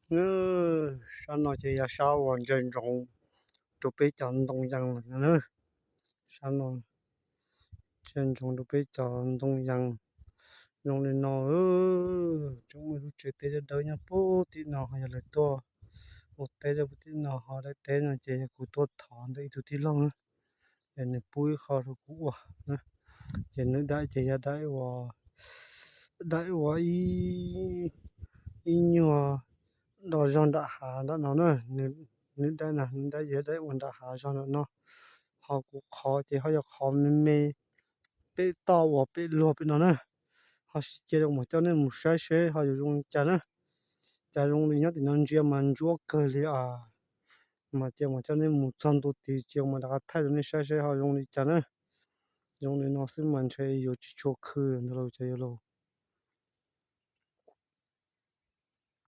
Sab no ces yog sab uas ntsia ntsoov rau peb cov ntoo yas lawm no na. Sab no ntsia ntsoov rau peb cov ntoo yas zoo li no. Tseem muaj lub tsev teb dawb dawb nyob puag tim no, ho yog lawv tuaj ua teb rau puag tim no, ho daim teb no ces yog kuv tuaj thov ntawm ib tug tij laug na, es nws pub ib qho rau kuv ua na. Ces nws daim ces yog daim ua, daim ua ib nyuag do zog nram hav nram no na. Nws daim na, nws daim yog daim ua nram hav zog nram no, ho kuv qhov ces ho yog qhov me me pem toj uas pem luag pem no na. Ho sib cia rau mam coj nej mus saib seb ho yuav zoo li cas na. Cas zoo li nyob tim no ntsia mas ntsuab kawg li as. Mas cia mam coj nej mus txog ntua tid cia mam rov qab thaij rau nej saib seb ho zoo li cas na. Zoo li no xwb mas ntshe yuav tsis tshua khw ntag lauj cov yawg laus.